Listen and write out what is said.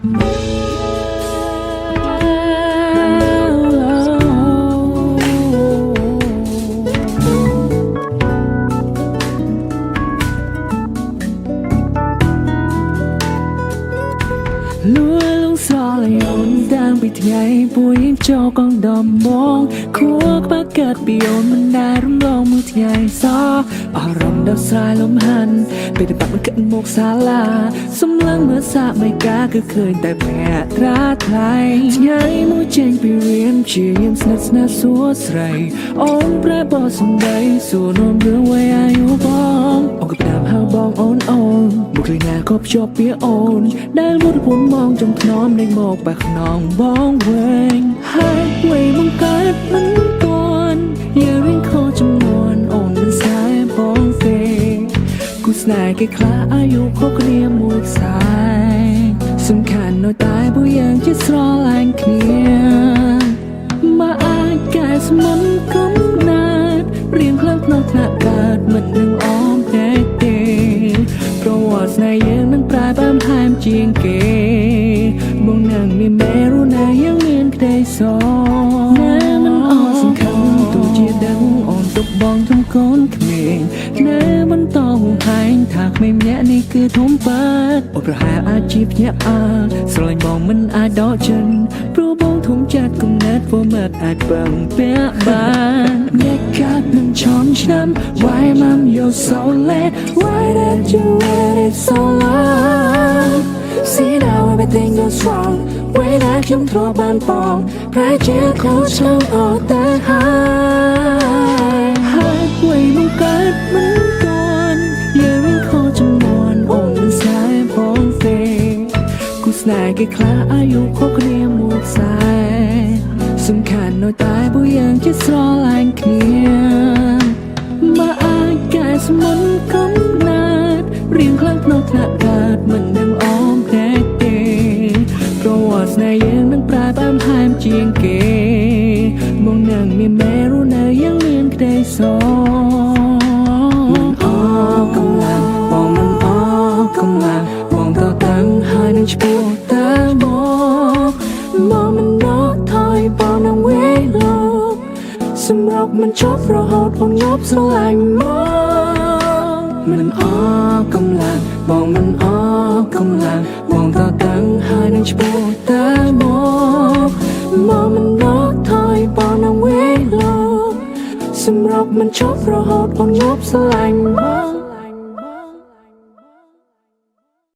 លួលងស្រឡាញ់អូនតាំងពីថ្ងៃពួកយើងចូលកងដំបងខួរក្បាលកាត់ពីអូនមិនដែលរំលងមួយថ្ងៃសោះអារម្មណ៍ដោះស្រាយលំហាន់ពេលតែបាក់មិនគិតមកសាឡាសំឡឹងមើលសាកមិនកាគឺឃើញតែភក្ត្រាថ្លៃថ្ងៃមួយចេញពីរៀនព្យាយាមស្និទ្ធស្នាលសួស្រីអូនប្រែបសំដីសួរនាំរឿងវ័យអាយុបងអូនក៏ផ្ដាំហៅបងអូនអូនមកឃើញណាក៏ភ្ជាប់ពីអូនដែលវត្តពុនមកចង់ថ្នមលេងមកបាក់ខ្នងបងវិញហើយវ័យមកកើតមិនតាន់យើងរៀងខុសចំនួនអូនមិនស្នេហ៍បងទេគូស្នេហ៍គេខ្លះអាយុខុសគ្នាមួយខ្សែសំខាន់នៅតែពួកយើងជាស្រឡាញ់គ្នាមកអាចកែស្មុនកំណាត់រៀងខ្លាំងក្នុងថ្នាក់កើតមិននឹងអមភ្នែកទេប្រវត្តិស្នេហ៍យើងនឹងប្រែបានថែមជាងគេមកនឹងមានមេរុណាយើងមានក្តីសណាមិនអស់សង្ឃឹមទោះជាដឹងអូនទុកបងធំកូនក្មេងណាបន្តហួងហែងថាក្មេងម្នាក់នេះគឺធំប៉ាតអូនប្រហែលអាចជាភ្ញាក់អើស្រឡាញ់បងមិនអាចដកចិនព្រោះបងធំចាត់គំនិតព្រោះមិត្តអាចពឹងពាក់បានអ្នកកាត់នឹងឆនឆ្នាំ Why mom, you're so late? Why did you wait it so long? See, now everything goes wrong ពេលដែលខ្ញុំធ្លាប់បានបងប្រែជាខូចឆ្លងអត់តែហើយហើយវ័យមកកើតមិនតាន់យើងរៀងខុសចំនួនអូនមិនស្នេហ៍បងទេគូស្នេហ៍គេខ្លះអាយុខុសគ្នាមួយខ្សែសំខាន់នៅតែពួកយើងជាស្រឡាញ់គ្នាមកអាចកែស្មុនកំណាត់រៀងខ្លាំងក្នុងថ្នាក់កើតមិននឹងអមភ្នែកទេប្រវត្តិស្នេហ៍យើងនឹងប្រែបានថែមជាងគេមកនឹងមានមេរុណាយើងមានក្តីសមិនអកម្លាំងបងមិនអកម្លាំងបងតតាំងហើយនឹងឆ្ពោះតែមកមកមិនដកថយបងនឹងវេលោកសម្រាប់មិនចប់រហូតអូនញាប់ស្រឡាញ់មកមិនអកម្លាំងបងមិនអកម្លាំងបងតតាំងហើយនឹងឆ្ពោះតែមកមកមិនដកថយបងនឹងវេលោកសម្រាប់មិនចប់រហូតអូនញាប់ស្រឡាញ់មក។